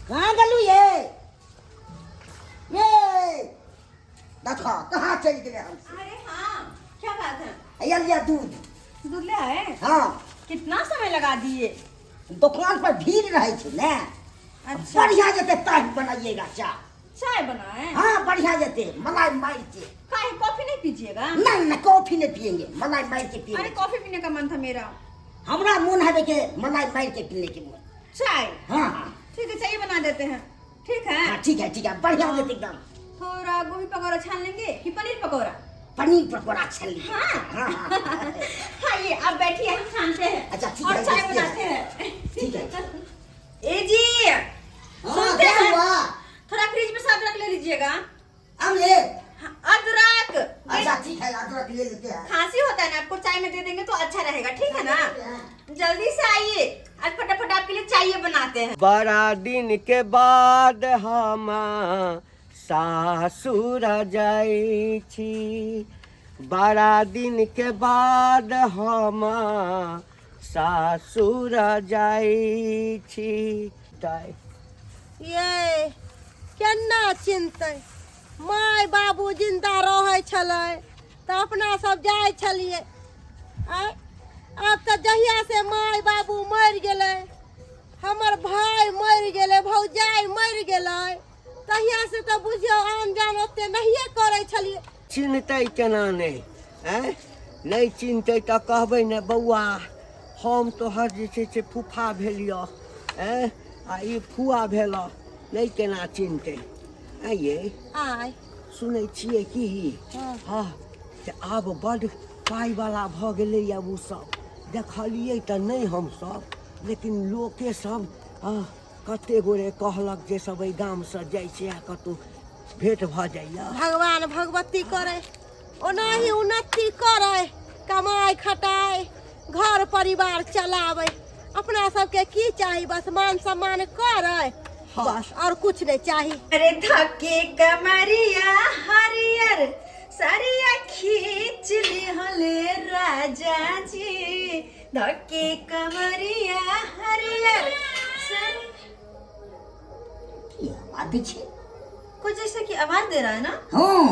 कहाँ गेलू ये ये देखो कहाँ चलि गेलै हम अरे हाँ, क्या बात है? हैया लिया दूध। दूध ले आए? हाँ। कितना समय लगा दिए? दुकान पर भीड़ रहै छै ने। अच्छा। बढ़िया जेतै ताहि बनाइएगा चाय। चाय बनाए? हाँ, बढ़िया जेते मलाई मार के। काहे कॉफी नहीं पीजिएगा? नहीं नहीं, कॉफी नहीं पियेंगे, मलाई मार के पियेंगे। अरे कॉफी पीने का मन था मेरा। हमरा मन है के मलाई मार के पीने के मन। चाय? हाँ हाँ। ठीक है, चाय बना देते हैं। ठीक है? हाँ ठीक है ठीक है, बढ़िया जेते एकदम। थोड़ा गोभी पकौड़ा छान लेंगे कि पनीर पकौड़ा? पनीर पकौड़ा छान लेंगे। हाँ। हाँ, हाँ। हाँ, ये आप बैठिए, हम छानते हैं। अच्छा, ठीक और है, चाय देखते बनाते हैं। हैं। ठीक है। ए जी, हाँ, सुनते क्या हैं? हुआ? थोड़ा फ्रिज में से अदरक ले लीजिएगा। हम ले? हाँ, अदरक। अच्छा ठीक है, अदरक ले लेते हैं। खांसी होता है ना आपको, चाय में दे देंगे तो अच्छा रहेगा, ठीक है ना? जल्दी से आइए, आज फटाफट आपके लिए चाय बनाते हैं। बड़ा दिन के बाद हम सासुर जाइ छी, बड़ा दिन के बाद हम सासुर जाइ छी। ये केना चिन्हतै? माय बाबू जिन्दा रहै छलै तऽ अपना सब जाइ छलियै। आँय, आब तऽ जहिया से माय बाबू मरि गेलै, हमर भाय मरि गेलै, भौजाइ मरि गेलै, तहिया से तऽ बुझियौ आन जान ओते नहिए करै छलियै। चिन्हतै केना नहि? आँय, नहि चिन्हतै तऽ कहबै ने बौआ हम तोहर जे छै से फूफा भेलियऽ, आँय, आ ई फुआ भेलऽ, नहि केना चिन्हतै? आँय यै, आय सुनै छियै की? हँ, से आब बड्ड पाइवला भऽ गेलैए ओ सब। देखलियै तऽ नहि हमसब, लेकिन लोके सब हँ कते गोरे कहलक जे सब एहि गामसँ जाइ छै आ कतहु भेँट भऽ जाइए। भगवान भगवती करै ओनाही उन्नति करै, कमाइ खटाइ घर परिवार चलाबै। अपना सबके की चाही? बस मान सम्मान करै, बस, और कुछ नहीं चाही। अरे धके कमरिया हरियर सरिया खींच लिहले राजा जी, धके कमरिया हरियर सर... की आवाज दै छै? कुछ जैसे कि आवाज दे रहा है ना? हाँ।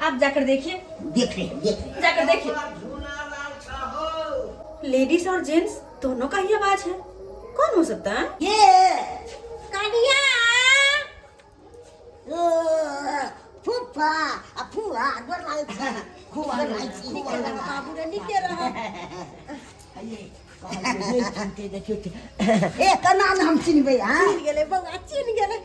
आप जाकर देखिए। देख रहे हैं, देख रहे हैं। जाकर देखिए। लेडीज और जेंट्स दोनों का ही आवाज है, कौन हो सकता है? ये कनिया। ओ फूफा आ फुआ, गोर लागै छी। खूब गोर लागै छी। नीके रह बाबू रे, नीके रह। आइए, कहलकै नहि चिन्हतै, देखियौ तऽ। ए केना ने हम चिन्हबै? हाँ, चिन्ह गेलै बौआ, चिन्ह गेलै।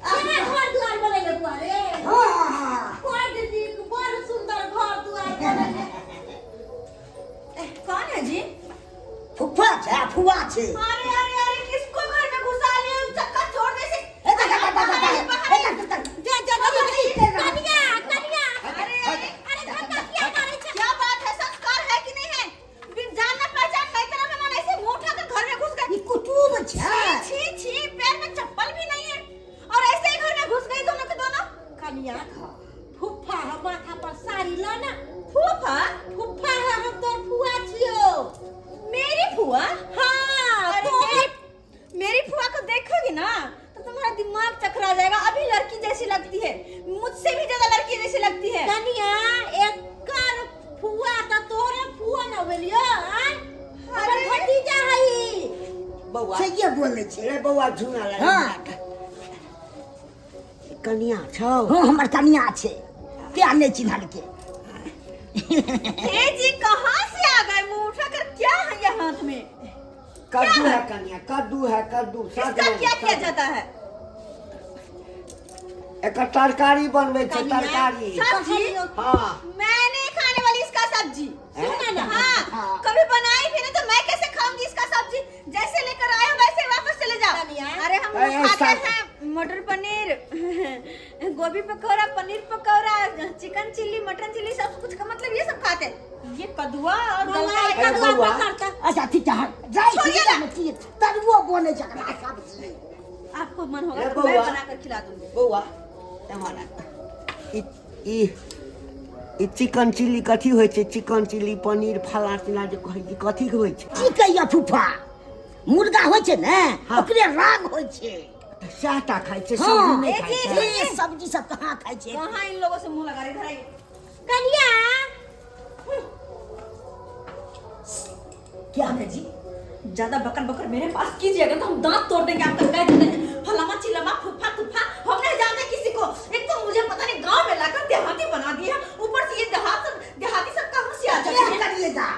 केना घर दुआर बनैले बौआ रे? हाँ हाँ हाँ बड़ नीक, बड़ सुंदर घर दुआर बनैले। कौन है जी? फूफा छै आ फुआ छै। अरे अरे अरे, किसको घर में घुसा लिए? चक्कर छोड़ दे से। ए, देख, देख, देख, देख, देख, ए, देख, देख, देख। जा जा जा, कनिया कनिया। अरे अरे, अरे धक्का किया मारै छै? क्या बात है, संस्कार है कि नहीं है? बिन जान ना पहचान नहीं तरह मेहमान ऐसे मुंह उठाकर घर में घुस गए। ई कुटुम छै। छी छी, पैर में चप्पल भी नहीं है और ऐसे ही घर में घुस गई दोनों के दोनों। कनिया, फुफा है, माथा पर साड़ी ला ना। फूफा? फुफा है, हम तोर फुआ छियो। मेरी फुआ? हाँ। अरे तो मेरी फुआ को देखोगी ना तो तुम्हारा दिमाग चकरा जाएगा। अभी लड़की जैसी लगती है, मुझसे भी ज्यादा लड़की जैसी लगती है। कनिया, एकर फुआ त तोरे फुआ न भेलियो? आय, हमर अरे। भतीजा है ई। बौआ सहिए बोलै छै। रे बौआ झुना लगा। हाँ। कनिया छौ? हाँ, हमर कनिया छै, तें नहि चिन्हलकै। हे जी, कहाँ से आ गए? मुंह उठाकर क्या है ये हाथ में? कद्दू है कनिया, कद्दू है, कद्दू। इसका सजमनि, क्या किया सजमनि। जाता है? एकर तरकारी बनबै छै। कनिया, तरकारी। सब्जी? हाँ। मैं नहीं खाने वाली इसका सब्जी। हैं? सुन ना। हाँ, कभी बनाई भी नहीं तो मैं कैसे खाऊंगी इसका सब्जी? जैसे लेकर आए हो वैसे वापस चले जाओ। कनिया। अरे हम अरे, लोग खाते ऐसा- हैं मटर पनीर, गोभी pakora, paneer pakora, chicken chilli, mutton chilli, सब कुछ का मतलब ये सब खाते हैं। ये कदुआ और बौआ, गलका। अरे कदुआ बौआ। पकड़ता। अच्छा ठीक छै, जाइ छी। छोड़िए ना। छी तरुओ बनै छै एकरा सब्जी। आपको मन होगा अरे तो मैं बउआ। बनाकर खिला दूंगी। बौआ एम्हर आ। ई ई ई चिकन चिल्ली कथी होइ छै? चिकन चिल्ली, पनीर फला चिल्ला जे कहै छी, कथी के होइ छै? की कहिया फूफा, मुर्गा होइ छै ने, हाँ। ओकरे राग होइ छै। तऽ सएह टा खाइ छै? हाँ। सब्जी नहि एक खाइ ही- छै? ए, सब्जी सब कहाँ खाइ छै? कहाँ इन लोगों से मुंह लगा रही, इधर आइए। कनिया। क्या है जी? ज्यादा बकर बकर मेरे पास कीजिएगा तो हम दांत तोड़ देंगे आपका। कह देते हैं फलामा चिलमा फुफा तुफा, हम नहीं जानते किसी को। एक तो मुझे पता नहीं गांव में लाकर देहाती बना दिया, ऊपर से ये देहात देहाती सब कहाँ से आ क्या जाते हैं? करिएगा?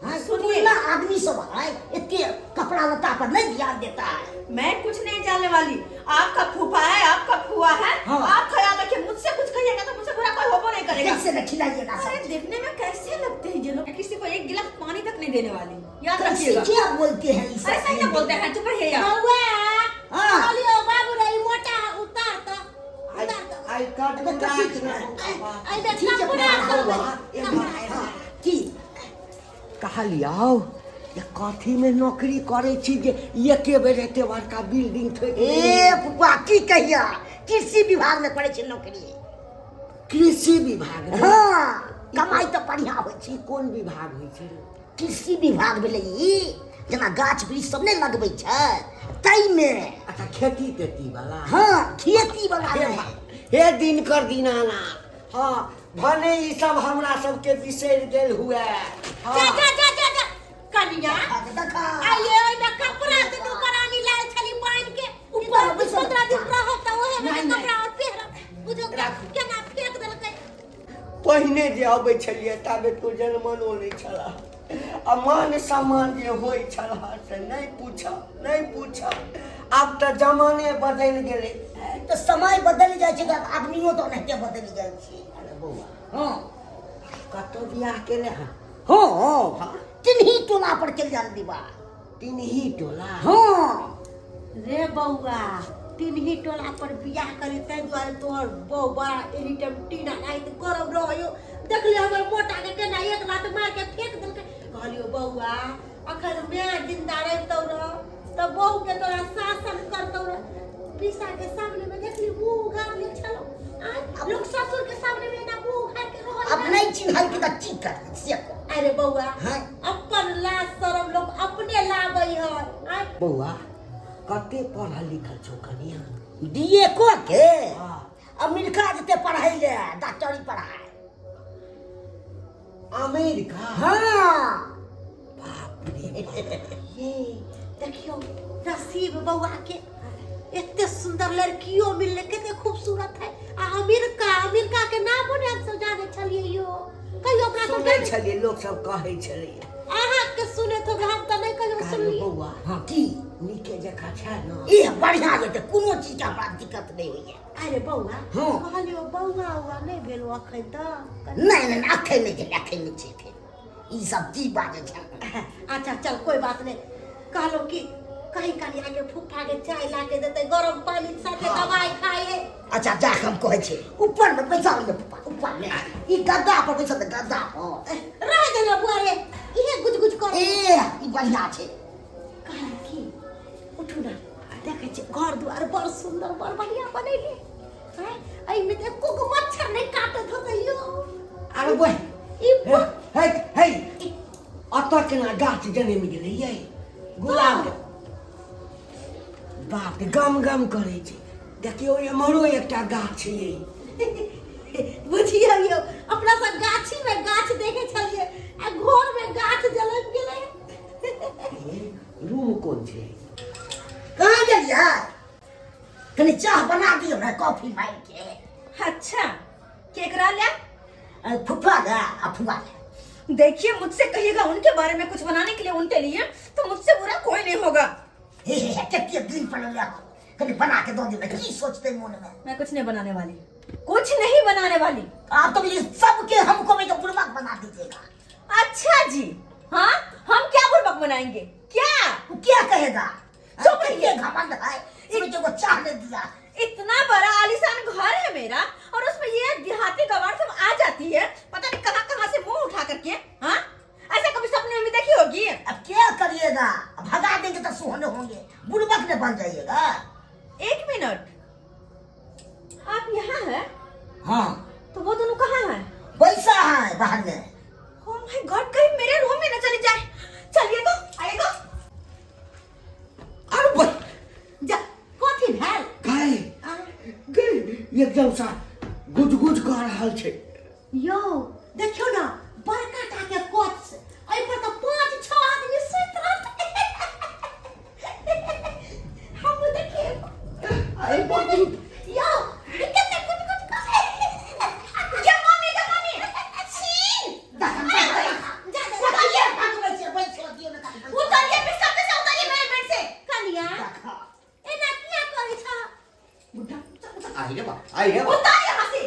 हाँ, सुनिए। सुनिए, आदमी सब है, इतने कपड़ा लत्ता पर नहीं ध्यान देता है। मैं कुछ नहीं जानने वाली। आपका फूफा है, आपका फुआ है। हाँ। आप ख्याल रखिए, मुझसे कुछ कहिएगा तो मुझसे बुरा कोई होबो नहीं करेगा। कैसे न खिलाइएगा अरे सब्जी? देखने में कैसे लगते हैं ये लोग? मैं किसी को एक गिलास पानी तक नहीं देने वाली, याद कैसे रखिएगा। क्या बोलते हैं इस? अरे सही ना बोलते हैं, चुप रहिए आप। बौआ। हाँ। कहलियौ बाबू रे, ई मोटा उतार तऽ, आइ उतार तऽ। आइ कट कथी? एहिमे ठीक है, कपड़ा सब बौआ, एम्हर कपड़ा। की? कहलियौ जे कथीमे नौकरी करै छी जे एके बेर एते बड़का बिल्डिंग ठोकि? ए फुफा, की कहिया, कृषि विभाग में करै छै नौकरी। कृषि विभाग मे? हाँ, कमाई तऽ बढ़िया होइ छै। ई कोन विभाग होइ छै? कृषि विभाग भेलै ई, जेना गाछ वृक्ष सब नहि लगबै छै ताहिमे। अच्छा, खेती तेती वाला? हाँ, खेती वाला। हे नहि। हे दिनकर दीनानाथ, हाँ, भने ई सब हमरा सबके बिसरि गेल हुए। जा। हाँ। जा जा जा जा, कनिया। देखा। आइए, ओहिमे कपड़ा दुनू करानी लाल छली बान्हि के। ऊपर ई बैसल। 15 दिन रहब तऽ ओहे मे नहि, नहि। कपड़ा और पहिरब। बुझो केना फेंक देलकै। पहिने जे अबै छलियै ताबे तो जनमनो नहि छला आ मान सम्मान जे होइ छल से नहि पूछब, नहि पूछब। आब तऽ जमाने बदलि गेलै। तऽ समय बदलि जाइ छै तऽ आदमियो तऽ ओनाहिते बदलि जाइ छै। अरे बौआ। हँ। कतौ बियाह केले हँ? हँ, तिन्ही टोला पर केलियन विवाह। तिन्ही टोला? हँ। रे बौआ, तिन्ही टोला पर बियाह करी ताहि दुआरे तोहर बौ बड़ा एनी टाइम टीना नाहित गरम रहयो। देखलियो हमर मोटा के केना एक लात मार के फेंक देलकै। कहलियो बौआ, अखन माय जिंदा रहितौ रह तऽ बहू के तोरा शासन करतौ रह। पीसा के सामने में देखली मुंह उघार ले छलो। आँय, लोग ससुर के सामने में एना मुंह उघार के रहल? अब नहीं चिन्हल के तऽ की करबै से कह। अरे बौआ, हाँ। अपन लाज शरम लोग अपने लाबै है। आँय। बौआ, कते पढ़ल लिखल छौ कनिया? बीए कऽ के हाँ। अमेरिका जेतै पढ़ै ले, डॉक्टरी पढ़ाइ। अमेरिका? हाँ। बाप रे बाप। ये देखियो नसीब बौआ के, एते सुंदर लड़कियों मिलले, कते खूबसूरत है। आ अमेरिका, अमेरिका के नामो ने हम सब जाने छलिए यो कहियो अपना सब। सुनै छलियै, लोक सब कहै छलै। अहाँ के सुने तो, हम तऽ नहि कहियो कहलियै सुनलिए। बौआ। हाँ, की? नीके जकाँ छै ने? ई बढ़िया जेतै, कोनो चीज के हमरा दिक्कत नहि होइए। अरे बौआ। हाँ। कहलियो बौआ उआ नहि भेल अखन तऽ? नहि नहि, अखन नहि भेलै, अखन नहि छै अखन। ई सब की बाजै छै? अच्छा चल, कोई बात नहीं। कहलो कि कहीं कनिया के फूफा के चाय ला के देते, गरम पानी साथे दवाई खाए है। अच्छा, जा हम कहै छी। ऊपर में बैसल ने पप्पा, ऊपर में ई गद्दा पर बैसल, गद्दा पर। रह देना बुआ रे, इहे गुज गुज कर। ए, ई बढ़िया छै। कहला की उठू ना, देखै छी घर दुआर बड़ सुंदर, बड़ बढ़िया बनैले हैं। एहिमे तऽ एको गो मच्छर नहि काटत होतै यो। अरे बोय। ई हे हे हे, अतऽ केना गाछ जनमि गेलै ये गुलाब के? बाप रे, गम गम करै छै। देखियौ, एम्हरो एकटा गाछ ये। बुझियौ यौ, अपना सब गाछी में गाछ देखे छलियै आ घर में गाछ जनमि गेलै। ये रूम कोन छै? कहाँ गेलियै? कनि चाह बना दियौ ने, कॉफी मारि के। अच्छा, केकरा ले? फुफा ले आ फुआ ले। देखिए, मुझसे कहिएगा उनके बारे में कुछ बनाने के लिए, उनके लिए तो मुझसे बुरा कोई नहीं होगा। हे हे हे, कते दिन पर ले, कनि बना के दऽ दियौ ने, की सोचते मोन में? मैं कुछ नहीं बनाने वाली, कुछ नहीं बनाने वाली। आप तो ये सबके हमको भी तो बुड़बक बना दीजिएगा। अच्छा जी, हाँ, हम क्या बुड़बक बनाएंगे क्या? वो क्या कहेगा? चुप रहिए। ये घमंड है, समझ को चाह नहीं दिया। इतना बड़ा आलीशान घर है मेरा और उसमें ये देहाती गवार सब आ जाती है, पता नहीं कहाँ कहाँ से मुंह उठा करके। हाँ, ऐसा कभी सपने में भी देखी होगी? अब क्या करिएगा? अब भगा देंगे तो सोहने होंगे, बुड़बक ने बन जाइएगा। एक मिनट, आप यहाँ हैं? हाँ। तो वो दोनों कहाँ हैं? वैसा है बाहर में। ओ my God, कहीं मेरे रूम में न चली जाए। चलिए तो, आइएगा। एकदमसँ गुज गुज कऽ रहल छै। यौ देखियौ ने, बड़का टा के कोच छै, एहि पर तऽ 5-6 आदमी सुति रहत। हम देखिए। अरे बाप रे। यौ ई कते कुछ कुछ करे। ये मम्मी का मम्मी छी। जा जा जा, भगबै छियै, बैसो दियौ ने खाली, बैसो। उतरिए बिस्तर पे से, उतरिए मेरे बेड से। कनिया, देखा। एना किया करै छ? बुढ़ा। आई रे बाप, आई रे बाप। उतर यहाँ से,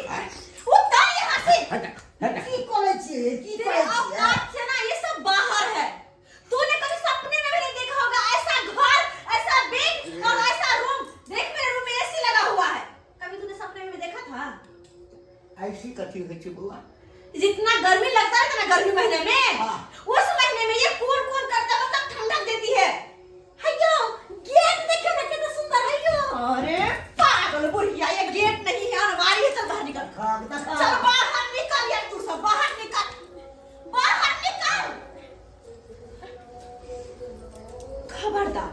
उतर यहाँ से। हट हट। की करै छियै, की तेरे करै छियै? औकात से ना ये सब बाहर है। तूने कभी सपने में भी नहीं देखा होगा ऐसा घर, ऐसा बेड और ऐसा रूम। देख, मेरे रूम में एसी लगा हुआ है, कभी तूने सपने में भी देखा था? ऐसी कथी होइ छै बौआ? जितना गर्मी लगता है ना गर्मी महीने में, हाँ। उस महीने में ये कूल कूल करता, मतलब ठंडक देती है। हैयो, गेट देखियौ ने कते सुंदर है यौ। अरे पागल बुढ़िया, ये गेट नहीं है, अलमारी है। चल बाहर निकल। देखा, देखा। चल बाहर निकल यार, तू सब बाहर निकल, बाहर निकल। खबरदार,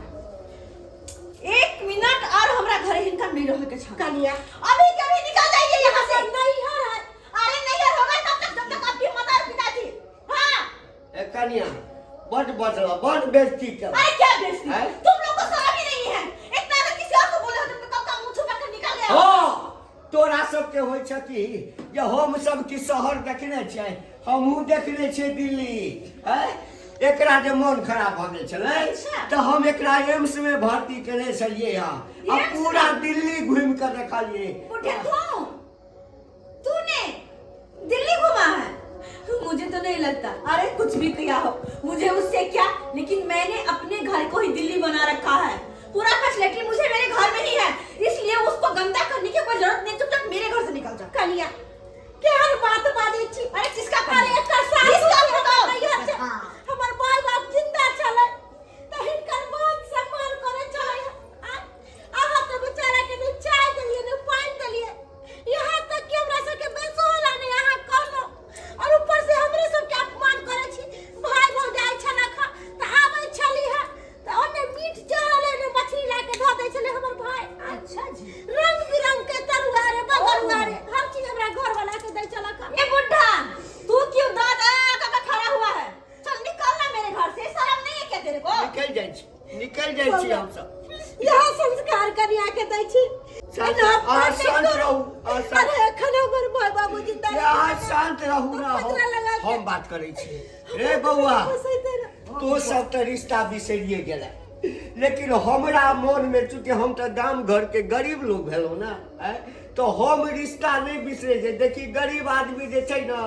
एक मिनट और हमरा घरे हिनका नहीं रहे के छा। कनिया, अभी के अभी निकल जाइए यहाँ से। नैहर है। अरे नैहर होगा तब तक जब तक आपकी माता और पिताजी। हाँ। ए कनिया, बड बजल, बड बेइज्जती केलक। अरे क्या बेइज्जती? हैं? तुम लोग को शर्म ही नहीं है इतना। अगर किसी और को बोले हो तो कब का मुंह छुपा कर निकल गया। हँ, तोरा सबके होइ छ कि जे हम सब की शहर देखने छियै, हमहूँ देखने छियै दिल्ली। आँय, एकरा जे मोन खराब भऽ गेल छलै तऽ हम एकरा एम्स में भर्ती केने छलियै हँ आ एम्स में? पूरा दिल्ली घुमि कऽ देखलियै। बुढ़े, तू तूने दिल्ली घुमा है? मुझे तो नहीं लगता। अरे कुछ भी किया हो, मुझे उससे क्या, लेकिन मैंने अपने घर को ही दिल्ली बना रखा है। पूरा फैसिलिटी मुझे मेरे घर में ही है, इसलिए उसको गंदा करने की कोई जरूरत नहीं। चुपचाप मेरे घर से निकल जा। कनिया, केहन बात बाजै छी? अरे किसका? अरे एकर सासु किसका के हमर बताओ? नैहर छै। हमर माय बाप जिंदा छलै तऽ हिनकर मान सम्मान करै छलै। अहाँ तऽ बेचारा के ने चाय देलियै ने पानि देलियै, यहाँ तक कि हमरा सबके बैसो ला नहि अहाँ कहलहुँ, और ऊपर से हमरे सबके अपमान करै छी। भाय भौजाइ छलक हँ तऽ आबै छली हँ तऽ ओन्ने मीट चढ़ल, ने मछली ला के धऽ दै छलै हमर भाय। अच्छा जी। रंग बिरंग के तरुआ रे, बगरुआ रे, हर चीज हमरा घर वाला के दै छलक हँ। ए बुढ़ा, तू क्यों दांत आ का खड़ा हुआ है? चल निकल ना मेरे घर से। शर्म नहीं है क्या तेरे को? निकलि जाइ छी, निकलि जाइ छी हमसब। यह संस्कार कनिया के दै छी। शांत, एना अहाँ अपमान नहि शांत करू। रहू, अहाँ शांत। अरे एखन हमर माय बाबू जिंदा ए, अहाँ शांत रहू ना। पतरा लगा हम के। हम बात करै छी रे बौआ। फसैते रह। तो सब तऽ रिश्ता बिसरिए गेला, लेकिन हमरा मोन में चूँकि हम तऽ गाम घर के गरीब लोग भेलहुँ ने, आँय, तऽ हम रिश्ता नहि बिसरै छै। देखी, गरीब आदमी जे छै ने,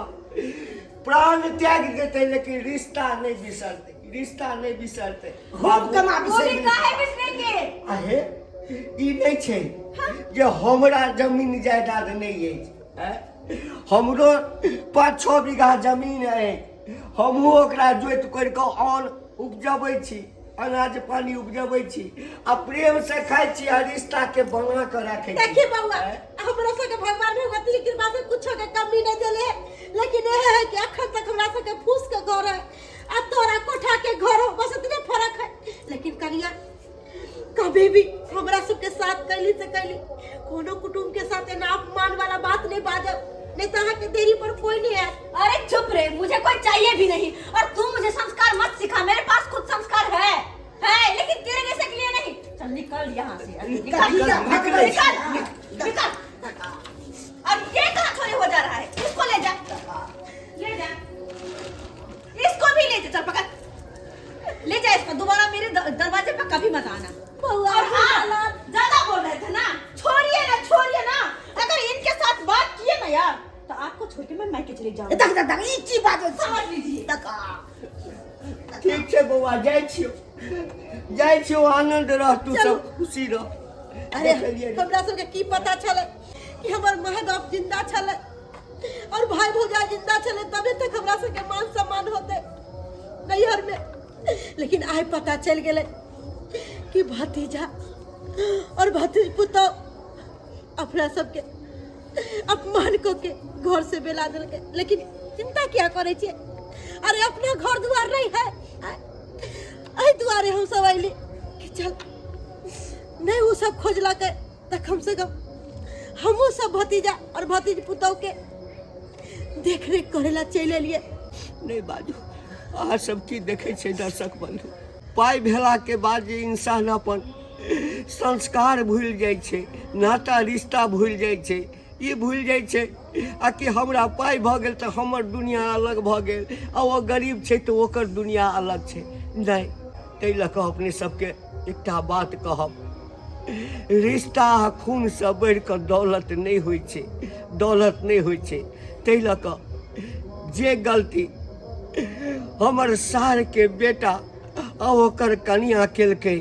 प्राण त्याग देतै लेकिन रिश्ता नहि बिसरतै, रिश्ता नहि बिसरतै। हम केना वो भी बिसरि? काहे बिसरेंगे? आहे, ई नहि छै जे हमरा जमीन जायदाद नहि अछि। आँय? हमरो 5-6 बीघा जमीन अछि, हमहूँ ओकरा जोति करि कऽ अन्न उपजबै छी, अनाज पानी उपजबै छी आ प्रेम से खाइ छी आ रिश्ता के बना कऽ राखै छी। देखी बउआ, आँय? हमरा सबके भगवान भगवती के कृपा से कुछो के कमी नहीं देले, लेकिन एहे है कि अखन तक हमरा सबके फूस के घर है आ तोरा कोठा के घर हो, बस इतने फर्क है। लेकिन कनिया, कभी भी हमरा सबके साथ कैली से कैली, कोनो कुटुम्ब के साथ एना अपमान वाला बात नहीं बाजब, नहीं तो अहाँ के देरी पर कोई नहीं आयत। अरे चुप रे, मुझे कोई चाहिए भी नहीं और तू मुझे संस्कार मत सिखा। मेरे पास खुद संस्कार है है लेकिन तेरे जैसे के लिए नहीं। चल निकल यहाँ से, अरे निकल। निकल, निकल। निकल, निकल। अब ये कहाँ छोड़े हो जा रहा है? इसको ले जा, ले जा, इसको भी ले जा। चल पकड़, ले जा इसको। दोबारा मेरे दरवाजे पर कभी मत आना। बउआ, और हाँ, ज्यादा बोल रहे थे ना, छोड़िए ना, छोड़िए ना। अगर इनके साथ बात किए ना यार, तो आपको छोड़ के मैं मायके चली जाऊंगी। देख देख देख, ई की बाजै छी? समझ लीजिए। देख। ठीक छै बौआ, जाइ छियौ, जाइ छियौ। आनंद रह तू सब, खुशी रह। अरे देखलियै ने। हमरा सबके की पता छलै कि हमर माय बाप जिंदा छलै और भाई भौजाई जिंदा छलै तबे तक हमरा सबके मान सम्मान होते नैहर में, लेकिन आइ पता चलि गेलै कि भतीजा और भतीज पुतोह अपना सबके अपमान कऽ के घर से बेला देलकै। लेकिन चिंता किया करै छियै? अरे अपना घर दुआर नहीं है, एहि दुआरे हम सब अयली कि चल, नहीं ओ सब खोजलकै तऽ कम से कम हमहूँ सब भतीजा और भतीज पुतहु के देख रेख करे ला चलि एलियै। नहि बाजू, अहाँ सब की देखै छै दर्शक बंधु, पाइ भेलाके बाद जे इंसान अपन संस्कार भूलि जाइ छै, नाता रिश्ता भूलि जाइ छै, ई भूलि जाइ छै आ कि हमरा पाइ भऽ गेल तऽ हमर दुनिया अलग भऽ गेल, आ ओ गरीब छै तऽ ओकर दुनिया अलग छै। नहि, ताहि लऽ कऽ अपने सबके एकटा बात कहब, रिश्ता आ खूनसँ बढ़ि कऽ दौलत नहि होइ छै, दौलत नहि होइ छै। ताहि लऽ कऽ जे गलती हमर सारके बेटा आ ओकर कनिया केलकै,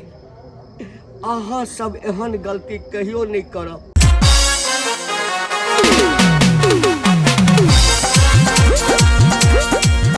अहाँ सब एहन गलती कहियो नहि करब।